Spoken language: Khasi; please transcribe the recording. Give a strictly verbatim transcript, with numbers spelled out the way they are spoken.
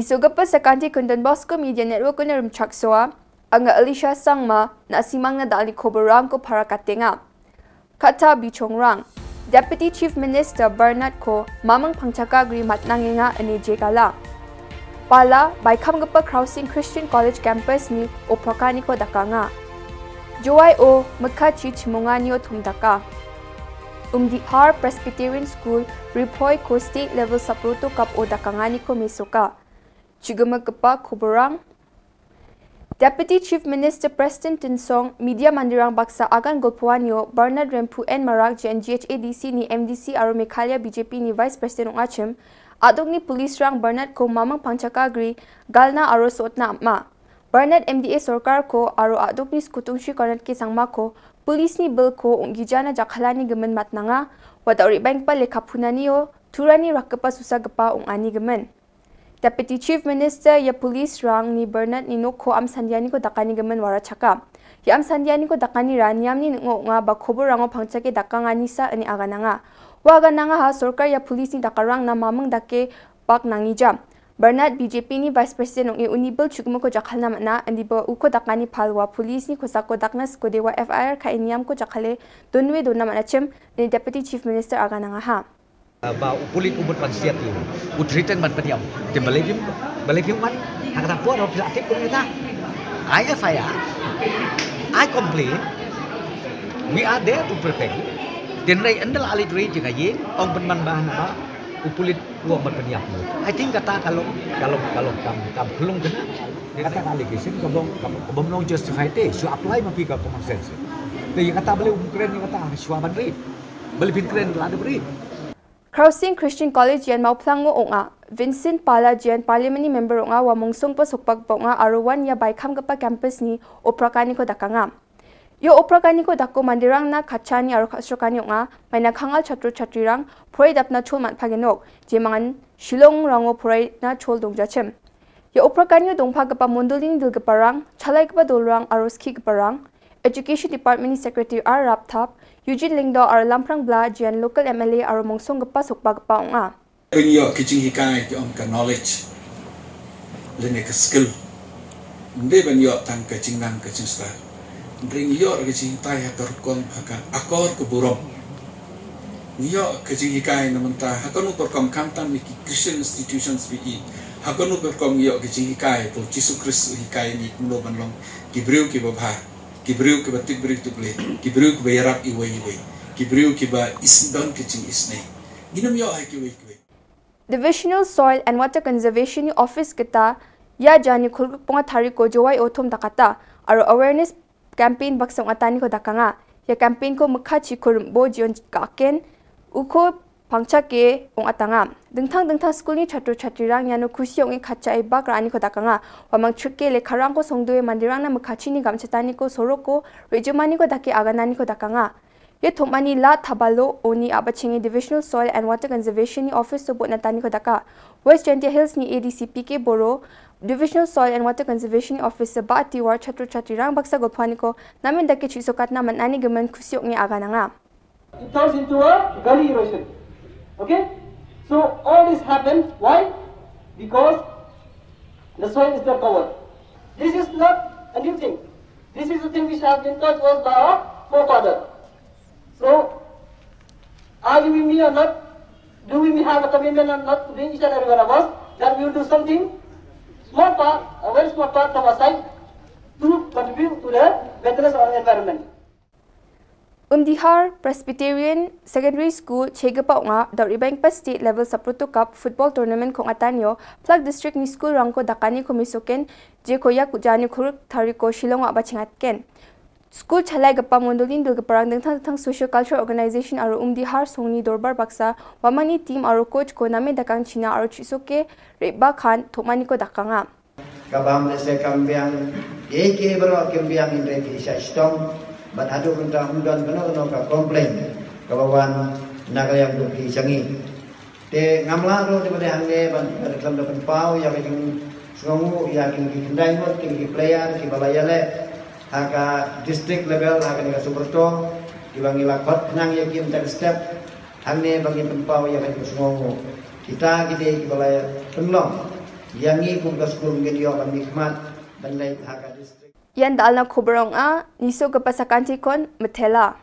Sugapa Sakanti Kundun Bosco Media Network, Kundun Rumchak Soa, anga Alicia Sangma, na Simang na dali Koborang ko para katenga. Kata Bichongrang. Deputy Chief Minister Bernard ko Mamang Pangchaka Gri matnangenga ane jegala. Pala, Baikham Gapa Crossing Christian College Campus ni Oprakani ko dakanga. Jowai o Mekhachi Chimunga ni o thum daka. Umdihar Presbyterian School Riphoi ko State Level Saproto Cup o dakanga ni ko mesoka. Chigama Gapa Koborang. Deputy Chief Minister Preston Tynsong, Media Mandirang Baksa Agan Golpuanio, Bernard Remphu N Marak J N G H A D C ni M D C aro Meghalaya B J P ni Vice President ong achim, aduk ni Police Rang Bernard ko Mamang Pangchaka Gri, Galna aro Sotna Amma. Bernard M D A Sorkar ko aro aduk ni Skutung Shri Konrad K Sangma ko, Police ni Bill ko ong gijana jakhalani gemen matnanga, wadau ri bangpa lekhapunanio, turani rakapa susa gepa ong ani gemen. Deputy Chief Minister ya Police Rang ni Bernard ni nokho am sandiani ko dakani gemen wara chaka. Ya am sandiani ko dakani ra niam ni ngo nga ba khobor rango phangchake dakanga nisa ani agananga. Wa agananga ha sorkar ya police ni dakarang na mamang dake bak nangi jam. Bernard B J P ni Vice President ong e uni bel chukmo ko jakhalna mana andi ba uko dakani phalwa police ni ko sako daknas ko dewa F I R ka iniam ko jakhale donwe dona mana chem ni Deputy Chief Minister agananga ha. Ba u pulit u mut ban siat u, u threaten ban pynïap. Te balei phim, balei phim wan? Ha kata por phi la tip kum kata. I F I R, I complain. We are there to protect you. Te nrei endel ali trei jing ayin ong pynban ba na ba u pulit u ong ban pynïap u. I think kata ka long, ka long, ka long kam, kam khlung kena. Kata ka allegation ka bom, ka bom long justify te. Shu apply ma phi ka common sense. Te ïa kata balei um kren ïa kata shuwa ban rit. Balei phin kren la de rit. Crossing Christian College ïan Mawphlang ngo ong a, Vincent Pala ïan Parliament ni member ong a wa mongsong pa sokpak pa ong a aro wan ïa bai kham kapa campus ni Oprakani ko dakanga. Ïa Oprakani ko dako mandirang na khachani aro khasrokani ong a, mai na khangal chatro chatrirang, phurai dap na chol mat phagenok, je mangan Shillong rango phurai na chol dong jachem. Ïa Oprakani dongpha kapa mondolini dil kapa rang, chalai kapa dol rang, aro skhi kapa rang, Education Department ni Secretary R Rapthap, Eugene Lyngdoh aro Lamprang Bla ïan local M L A aro mongsong kapa sokpa kapa ong a. Pynïoh ki jinghikai ki ong ka knowledge. Lane ka skill. Ym dei ban ïoh tang ka jingnang ka jingstad. Ring ïoh ka jinghikai ha ka rukom ha ka akor ka burom. Ïoh ka jinghikai na mynta ha kano ka rukom khamtam ni ki Christian institutions phi i. Ha kano ka rukom ïoh ka jinghikai ba u Jisu Khrist u hikai ni kumno ban long ki briew kiba bha. Ki briew kiba tip briew tip Blei, ki briew kiba ïarap iwei iwei, ki briew kiba isndon ki jingisnei. Ngin ym ïoh ha kiwei kiwei. Divisional Soil and Water Conservation ni office kata ïa jani khulkut pung a thariko Jowai o thum dakata aro awareness campaign baksa ong atani ko dakanga. Ïa campaign ko mekhachi ko rymbo jion ka ken uko pangcha ke ong atanga. Dengthang dengthang skul ni chatro chatrirang ïano khusi ong i khacha i bak rani ko dakanga. Wa mang chuk ke lekharang ko songdue mandirang na mekhachi ni gam chatani ko soroko rejumani ko dake aganani ko dakanga. Ye thomani la thabalo oni abachenge Divisional Soil and Water Conservation ni office to bot natani ko daka. West Jaintia Hills ni A D C P K Boro, Divisional Soil and Water Conservation ni office ba ati war chatro chatrirang baksa gopani ko namin dake chuk sokatna manani gemen khusi ong i agananga. It turns into a gully erosion. Okay? So all this happens. Why? Because the soil is not covered. This is not a new thing. This is a thing which has been taught to us by our forefather. So, are you with me or not? Do we have a commitment or not to each and every one of us that we will do something, small part, a very small part from our side, to contribute to the maintenance of our environment? Umdihar Presbyterian Secondary School chegapa onga dauri bang pa state level Sapruto Cup football tournament kong atanyo plak district ni school rangko dakani ko misoken je ko yak jani khuruk thariko Shillong wa bachingat ken. School chalai gapa mondolin dul gaparang dengthang dengthang social cultural organization aro Umdihar songni dorbar baksa wamani team aro coach ko name dakang China aro chisoke reba khan thokmani ko dakanga. Ka bam lehse kam biang, ïa ki baroh kim biang hynrei ki shah shitom, bad haduh mynta ym don kano kano ka complain kaba wan na ka liang jong ki sha ngi. Te ngam lah ruh te ba dei hangne ban, ban khlem da pynpaw ïa ka jingsngewnguh ïa kine ki khyndai ngut kine ki player kiba la ïaleh ha ka district level ha kane ka Subrto, kiba ngi la khot khnang ïa ki mynta ka step hangne ba ngin pynpaw ïa ka jingsngewnguh. Kita ki dei kiba la pynlong Ïa ngi kum ka skul ngin ïoh ban mihkhmat ban leit ha ka district. Ïan dal na khubrong a niso ka pasa kanti kon metela.